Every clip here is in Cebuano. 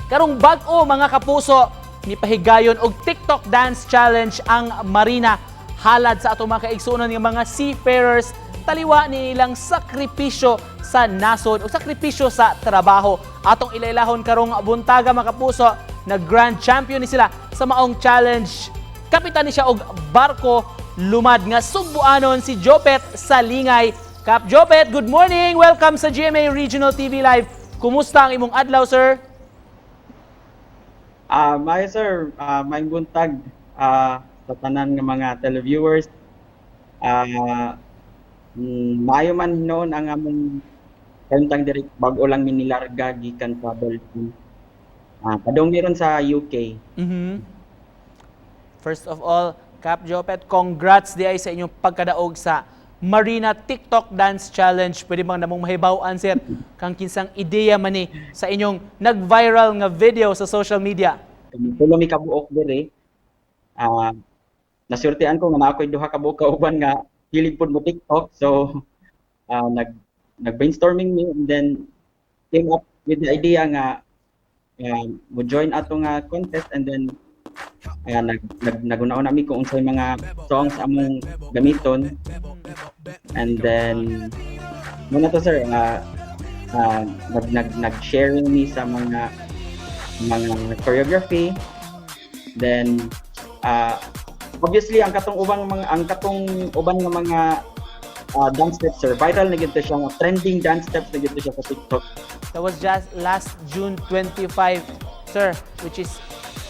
Karong bag-o, mga kapuso, nipahigayon og TikTok Dance Challenge ang Marina halad sa atong mga kaigsuonan nga mga seafarers, taliwa nilang sakripisyo sa nasod o sakripisyo sa trabaho. Atong ilailahon karong buntaga, mga kapuso, na grand champion ni sila sa maong challenge. Kapitan ni siya og barko lumad nga Sugbuanon, si Jopet Salingay. Kap Jopet, good morning! Welcome sa GMA Regional TV Live. Kumusta ang imong adlaw, sir? Maayo, sir, maayong buntag sa tanan nga mga televiewers. Maayo man hinuon ang among kahimtang diri, bag-o lang mi nilarga gikan sa Belgium. Padung mi ron sa UK. First of all, Kap Jopet, congrats diay sa inyong pagkadaog sa Marina TikTok Dance Challenge. Pwede bang namong mahibaw-an, sir, kang kinsang ideya man ni sa inyong nag-viral nga video sa social media? Tulo mi kabuok diri. Nasurtian ko nga naa ko'y duha ka buok kauban nga hilig pud mo TikTok. So nag nag brainstorming mi and then came up with the idea nga mo join ato nga contest and then nag nag naguna-una mi kung unsay mga songs among gamiton and then mao na to, sir, nag nag nag-sharing mi sa mga choreography. Then obviously ang katong uban nga mga dance steps, sir, viral na gyud to siya nga trending dance steps na gyud to siya sa TikTok. That was just last June 25, sir, which is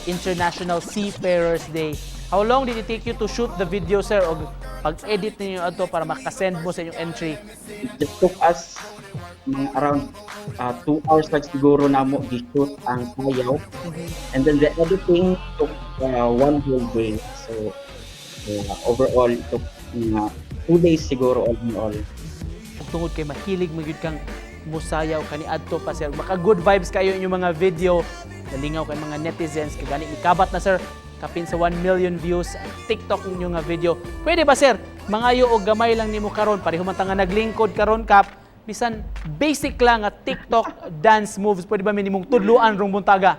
International Seafarers Day. How long did it take you to shoot the video, sir? O pag-edit ninyo ato para makasend mo sa inyong entry? It just took us mga around 2 hours lang siguro na mo gi-shoot ang sayaw. And then the editing took one whole day. So overall, it took mga 2 days siguro all in all. Ug tungod kay mahilig mo gyud kang musayaw kaniadto pa, sir. Maka good vibes kayo inyong mga video. Nalingaw kay mga netizens kay gani mikabat na, sir, kapin sa 1 million views ang TikTok ninyo nga video. Pwede ba, sir, mangayo og gamay lang nimo karon, pareho man ta nga naglingkod karon, Kap, bisan basic lang nga TikTok dance moves, pwede ba minimong tudluan rong buntaga?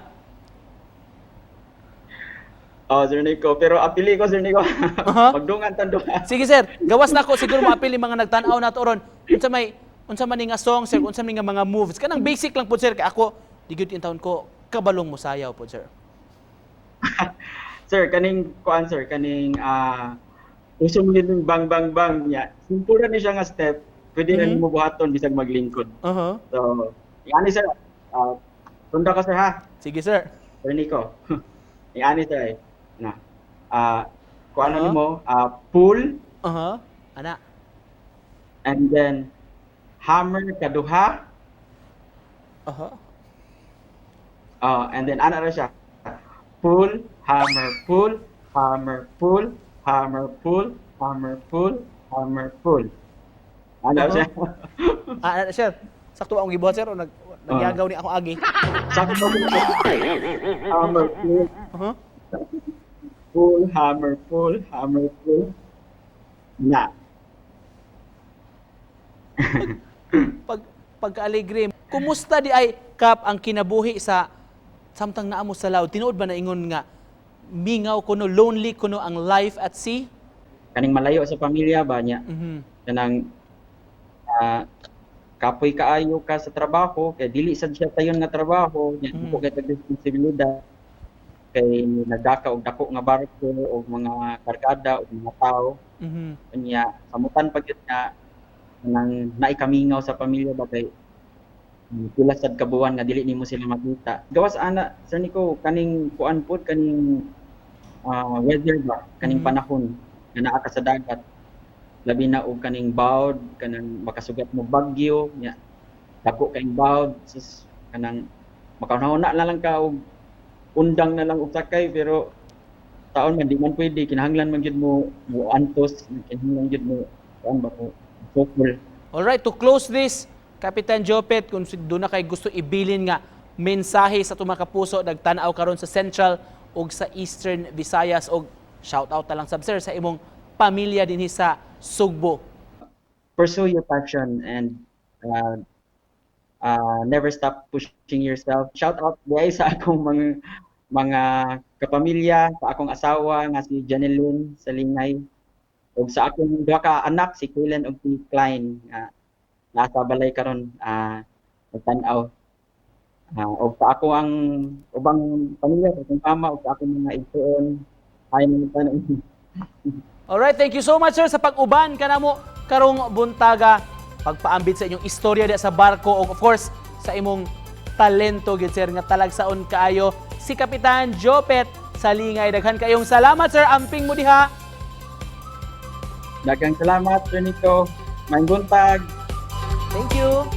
Oh, Sir Nico. Pero apili ko, Sir Nico. Magdungan tandungan. Sige, sir, gawas nako siguro maapil yung mga nagtan-aw nato ron. Unsa man ni nga song, sir, unsa man nga mga moves. Kanang basic lang pud, sir, kay ako di gyud intawon ko kabalong mosayaw pud, sir. Sir, kaning kuan, sir, kaning uso mo yung bang bang bang niya. Simple ra ni siya nga step. Pwede ra nimo buhaton bisag maglingkod. So, yani, sir. Tunda ka, sir, ha. Sige, sir. Sir Nico. Yani, sir, eh. Na. Kuan ano nimo, pull Ana. And then hammer kaduha. And then ana ra siya. Pull, hammer, pull, hammer, pull, hammer, pull, hammer, pull, hammer, pull. Ano siya? Ah, ana, sir. Sakto ba akong gibuhat, sir, o nagyagaw ni ako agi? Sakto. Hammer, pull, pull, hammer, pull, hammer, pull. Na. Pagka-alegre. Kumusta di ay, Kap, ang kinabuhi sa samtang naa mo sa laod? Tinuod ba na ingon nga mingaw kuno, lonely kuno ang life at sea? Kaning malayo sa pamilya ba niya. Kanang kapoy kaayo ka sa trabaho kay dili sad siya sayon nga trabaho nya, dako kay tag responsibilidad kay nagdaka og dako nga barko og mga kargada og mga tawo. Unya samutan pa gyud nga nang naikamingaw sa pamilya ba kay pila sad ka buwan nga dili nimo sila makita. Gawas ana, Sir Nico, kaning kuan pod, kaning weather ba, kaning panahon nga naa ka sa dagat, labi na og kaning bawd, kanang makasugat mo bagyo nya, dako kayong bawd sus, kanang makahuna na lang ka og undang na lang og sakay, pero taon man di man pwede, kinahanglan man gyud mo mo antos, kinahanglan gyud mo kuan ba, mo sukol. Alright, to close this, Kapitan Jopet, kung doon na kay gusto ibilin nga mensahe sa atong mga kapuso nagtan-aw karon sa Central ug sa Eastern Visayas og shout out na lang sab, sir, sa imong pamilya dinhi sa Sugbo. Pursue your passion and Never stop pushing yourself. Shout out guys sa akong mga kapamilya, sa akong asawa nga si Janeline Salingay ug sa akong duha ka anak, si Kaylen ug si Klein, nga nasa balay karon nagtan-aw. Ug sa ako ang ubang pamilya, sa akong mama ug sa akong mga igsuon. Hi, mga tanan. Alright, thank you so much, sir, sa pag-uban kanamo karong buntaga, pagpaambit sa inyong istorya diha sa barko ug of course sa imong talento gyud, sir, nga talagsaon kaayo, si Kapitan Jopet Salingay. Daghan kayong salamat, sir. Amping mo diha. Daghang salamat, Sir Nico. Maayong buntag. Thank you.